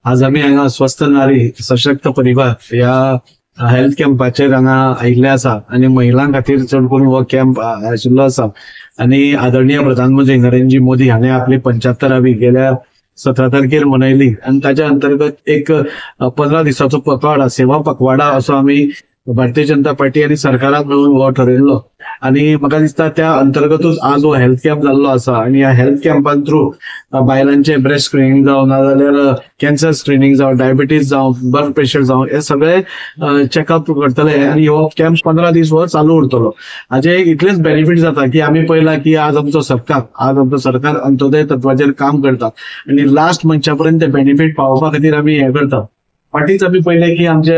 आज आमी हांगा स्वस्थ नारी सशक्त परिवार ह्या हेल्थ कॅम्पाचेर हांगा आयिल्ले आसा आनी महिलां खातीर चड करून हो कॅम्प आशिल्लो आसा. आनी आदरणीय प्रधानमंत्री नरेंद्र मोदी हाणें आपली 75वी गेल्या 17 तारखेर मनयली आनी ताच्या अंतर्गत एक 15 दिसाचो पखवाडा, सेवा पखवाडा असो आमी भारतीय जनता पार्टी आनी सरकारान मेळून हो ठरयल्लो. आनी म्हाका दिसता त्या अंतर्गतूच आज हो हेल्थ कॅम्प जाल्लो आसा. आनी ह्या हेल्थ कॅम्पान थ्रू बायलांचे ब्रेस्ट स्क्रिनींग जावं, नाजाल्यार कॅन्सर स्क्रिनींग जावं, डायबिटीज जावं, ब्लड प्रेशर जावं, हे सगळे चॅकअप करतले. आनी हो कॅम्प 15 दीस हो चालू उरतलो. हाजे इतलेच बेनिफीट जाता की आमी पळयला की आज आमचो सरकार अंत्योदय तत्वाचेर काम करता आनी लास्ट मनशा पर्यंत ते बेनिफीट पावोवपा खातीर आमी हें करता. फाटींच आमी पळयलें की आमचे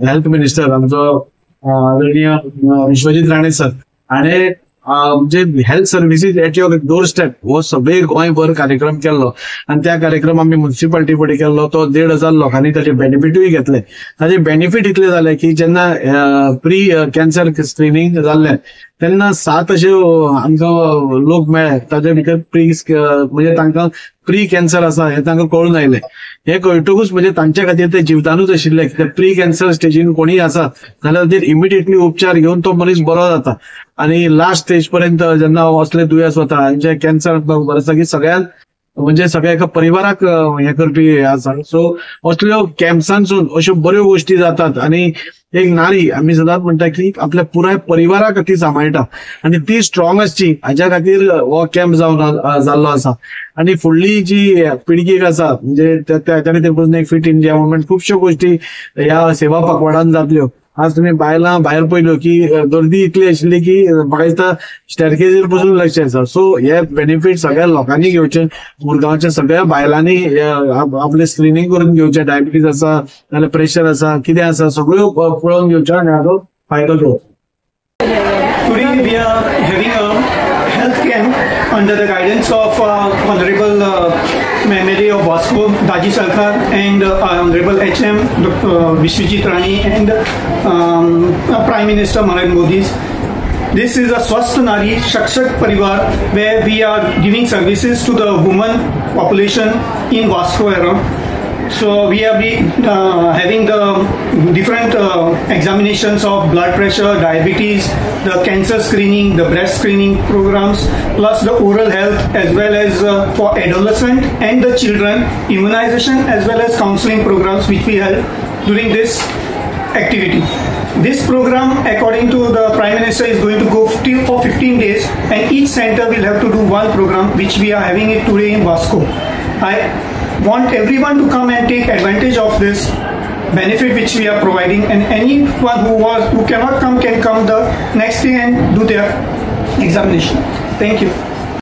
हेल्थ मिनिस्टर आमचो आदरणीय विश्वजीत राणे सर हाणें म्हणजे health services at your doorstep हो सगळे गोंयभर कार्यक्रम केल्लो आनी त्या कार्यक्रम आमी म्युनिसिपालिटी फुडें केल्लो. तो 1500 लोकांनी ताचे बेनिफिटूय घेतले. ताचे बेनिफीट इतले जाले की जेन्ना प्री कॅन्सर स्क्रिनींग जाल्लें तेन्ना 7 अशे आमकां लोक मेळ्ळे ताजे भितर प्री म्हणजे तांकां प्री कॅन्सर आसा हें तांकां कळून आयलें. हें कळटकूच म्हणजे तांच्या खातीर ते जिवदानूच आशिल्ले. प्री कॅन्सर स्टेजीन कोणीय आसा जाल्यार ताचेर इमिडिएटली उपचार घेवन तो मनीस बरो जाता. आनी लास्ट स्टेज पर्यंत जेन्ना असले दुयेंस वता आनी कॅन्सर खबर आसा की सगळ्यांत म्हणजे सगळ्या एका परिवाराक हें करपी हें आसा. सो असल्यो कॅम्प्सांसून अश्यो बऱ्यो गोश्टी जातात आनी एक नारी आमी सदांच म्हणटा की आपल्या पुराय परिवाराक ती सांबाळटा आनी ती स्ट्रॉंग आसची हाज्या खातीर हो कॅम्प जावन जाल्लो आसा. आनी फुडली जी पिळगी आसा म्हणजे ताच्या खातीर पसून एक फिट इंडिया मुवमेंट खुबश्यो गोश्टी ह्या सेवा पखवाडान जातल्यो. आज तुम्ही बायलां भायर पळयल्यो की गर्दी इतली आशिल्ली की म्हाका दिसता स्टॅरकेजीर पसून लक्ष आसा. सो हे बेनिफीट सगळ्या लोकांनी घेवचे, मुरगांवच्या सगळ्या बायलांनी आपले स्क्रिनींग करून घेवचे. डायबिटीज आसा नाजाल्यार प्रेशर आसा कितें आसा सगळ्यो पळोवन घेवच्यो आनी हाचो फायदो घेवचो. Today we are having a health camp under the guidance of Honorable MLA of Vasco, Daji Salkar, and Honorable HM Dr. Vishwajit Rane, and Prime Minister Narendra Modi. This is a Swasth Nari Shakshak Parivar where we are giving services to the woman population in Vasco area. So we are having the different examinations of blood pressure, diabetes, the cancer screening, the breast screening programs, plus the oral health, as well as for adolescent and the children, immunization as well as counseling programs which we held during this activity. This program, according to the Prime Minister, is going to go till for 15 days, and each center will have to do one program, which we are having it today in Vasco. I want everyone to come and take advantage of this benefit which we are providing, and anyone who cannot come can come the next day and do their examination. Thank you.